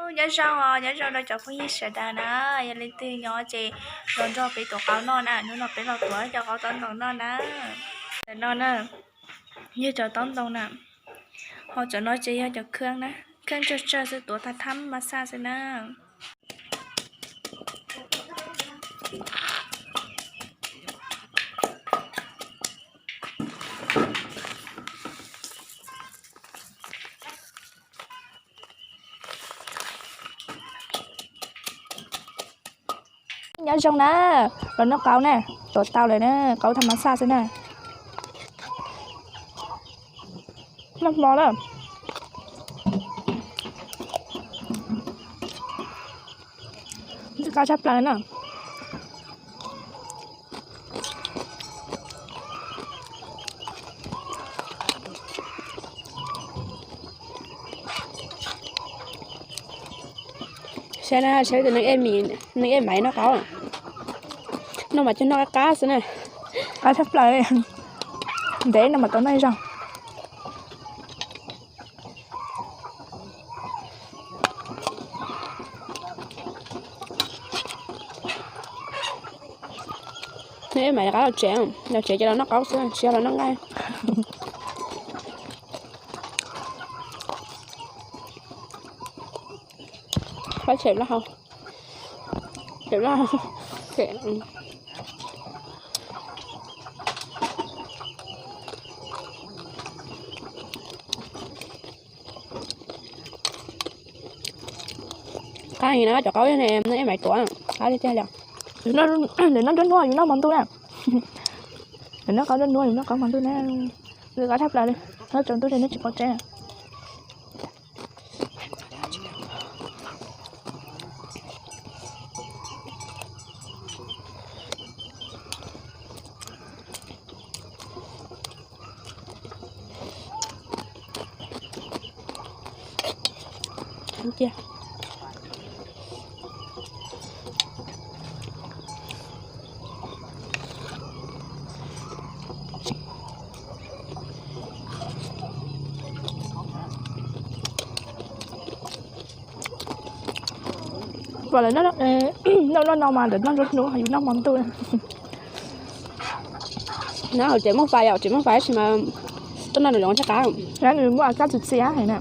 Nyob zoo os, nyob zoo rau cov phooj ywg sawv daws na. Yog leej twg nyob ces los nrog peb tuav qauv noj na. Hnub no peb los tuav cov qauv tau ntoo noj na. Ntawm no na, yog cov taub ntoo na. Ho cov no ces yog cov kheeb na, kheeb tsawg tsawg xwb, tuav thab thab mas xaj xwb na. Nyob zoo na, los noj qauv na, tuav tau lawm na, qauv thaj mas xaj xwb na. Noj hmo na. Qab tshaj plaws na. Saib na, saib tus neeg ej maiv noj qauv, noj mas cog noj qab qab xwb na. Qab tshaj plaws, ntev no mas tau noj zaug. Neb mam li qab los tsev, los tsev ces los noj qaub xwb, tsis yog los noj nqaij. Qab tshem loj hau, tshem loj hau. Qab heev na, cov qaub ne, neb mam tuav, qab tiag tiag li. Lawv noj nruab hnub yus noj hmo ntuj na. Lawv noj qaub nruab hnub yus noj qaub hmo ntuj na. Lawv qab tshaj plaws li, noj tsaus ntuj li neb tsis pom tseeb. Lawv noj no mas lawv noj nruab hnub, yus noj hmo ntuj. No hauv tsev muaj fais, yog tsev muaj fais tab sis mas tuaj noj nws los tsis qab. Nws muaj kab txias txias heev na.